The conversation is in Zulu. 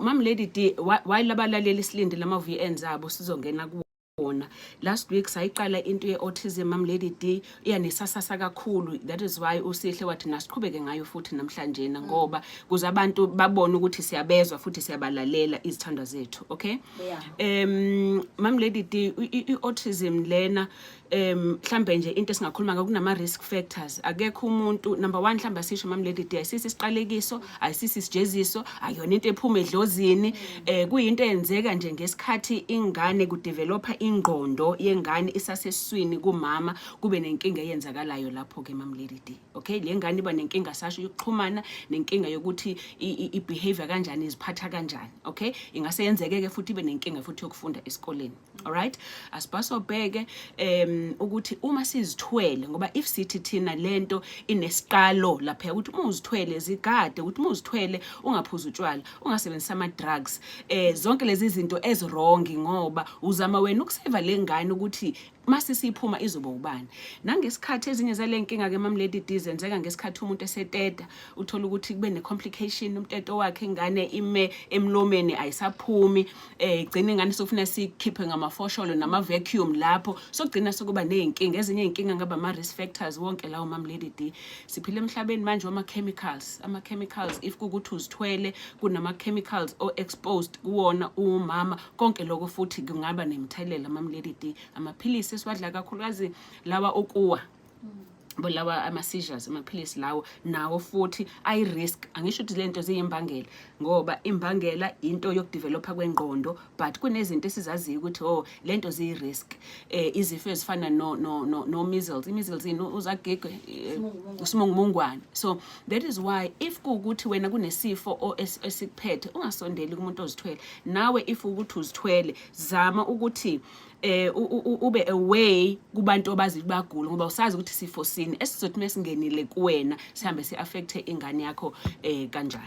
Mam Lady D, while abalaleli silinde lama VNs abo, sizongena kuwona. Last week sayiqala into ye-autism, Mam Lady D, iyanesasasa kakhulu. That is why uSihle wathi nasiqhubeke ngayo futhi namhlanje na, ngoba kuze abantu babone ukuthi siyabezwa futhi siyabalalela izithandwa zethu, okay? Yeah. Mam Lady D, i-autism lena, mhlambe nje into esingakhuluma ngayo, kunama risk factors. Akekho umuntu, number 1, mhlambe asisho, Mam Lady D, ayisisi isiqalekiso, ayisisi isijeziso, akuyona into ephuma edlozini. Kuyinto eyenzeka nje ngesikhathi ingane kudevelopa ingqondo yengane isasesiswini kumama, kube nenkinga eyenzakalayo lapho ke, Mam Lady D, okay? Le ngane iba nenkinga, sasho, yokuxhumana, nenkinga yokuthi i-behavior kanjani, iziphatha kanjani, okay? Ingase yenzeke ke futhi ibe nenkinga futhi yokufunda esikoleni. Alright, asibhasobheke ukuthi uma sizithwele, ngoba if sithi thina lento inesiqalo lapha, ukuthi uma uzithwele zigade, ukuthi uma uzithwele ungaphuza utshwala, ungasebenzisa ama drugs, zonke lezi zinto ezi-wrong, ngoba uzama wena ukuseva lengane ukuthi mase siphuma izoba ubani. Nangesikhathi ezinye zale nkinga ke, Mam Lady D, zenzeka ngesikhathi umuntu eseteta, uthola ukuthi kube ne-complication, umteto wakhe, ingane ime emlomeni, ayisaphumi, igcina ingane sofuna sikhiphe ngamafosholo nama-vacuum lapho, sokugcina sokuba ney'nkinga. Ezinye iy'nkinga ngaba ama-risk factors wonke lawo, Mam Lady D. Siphila emhlabeni manje wama-chemicals, ama-chemicals. If kuwukuthi uzithwele, kunama-chemicals o-exposed kuwona umama, konke lokho futhi kungaba nemithelela, Mam Lady D. Amaphilisi esiwadla, kakhulukazi lawa okuwa lawa ama-seizures, amaphilisi lawo nawo futhi ayi-risk. Angisho ukuthi le nto ziyimbangela, ngoba imbangela into yokudevelopha kwengqondo, but kunezinto esizaziyo ukuthi, oh, le nto ziyi-risk. Izifo ezifana no measles, i-measles yini, uzagigwe, usimungumungwane. So that is why if kuwukuthi wena kunesifo esikuphethe, ungasondeli kumuntu ozithwele. Nawe if ukuthi uzithwele, zama ukuthi ube away kubantu abazi bagula, ngoba usazi ukuthi sifo sini esizothi mesingenile kuwena sihambe si-affecte ingane yakho kanjani.